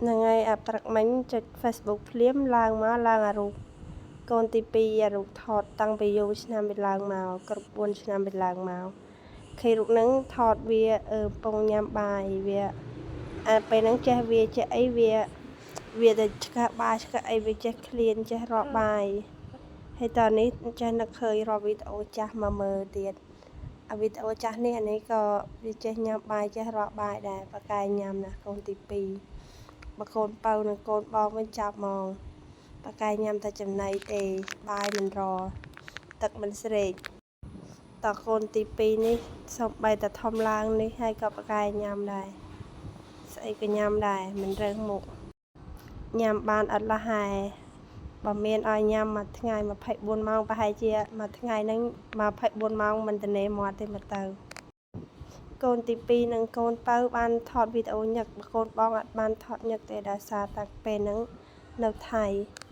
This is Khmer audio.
ហ្នឹងហើយអាព្រឹកមិញចុច Facebook ភ្លាមឡើងមកឡើងអារូបកូនទី2អារូបថតតាំងពីយូរឆ្នាំវាឡើងមកគ្រប់4ឆ្នាំវាឡើងមកឃើញរូបហ្នឹងថតវាអឺកំពុងញ៉ាំបាយវាអាពេលហ្នឹងចេះវាចេះអីវាវាទៅឆ្កឹះបាយឆ្កឹះអីវាចេះឃ្លានចេះរាប់បាយហើយតនេះចេះនឹកឃើញរាប់វីដេអូចាស់មកមើលទៀតអាវីដេអូចាស់នេះអានេះក៏វាចេះញ៉ាំបាយចេះរាប់បាយដែរប៉កែញ៉ាំណាកូនទី2បើកូនបើនិងកូនបងវិញចាប់ហ្មងប៉កែញ៉ាំតែចំណីទេបាយមិនរទឹកមិនស្រេកតកូនទី2នេះសំបីតែធំឡើងនេះហើយក៏ប៉កែញ៉ាំដែរស្អីក៏ញ៉ាំដែរមិនរើសមុខញ៉ាំបានអត់លះហែបើមានឲ្យញ៉ាំមួយថ្ងៃ24ម៉ោងប្រហែលជាមួយថ្ងៃហ្នឹង24ម៉ោងមិនតនេមាត់ទេមកទៅ កូនទី2និងកូនពៅបានថតវីដេអូញឹកបើកូនបងអត់បានថតញឹកទេដោយសារតែពេលហ្នឹងនៅថៃ។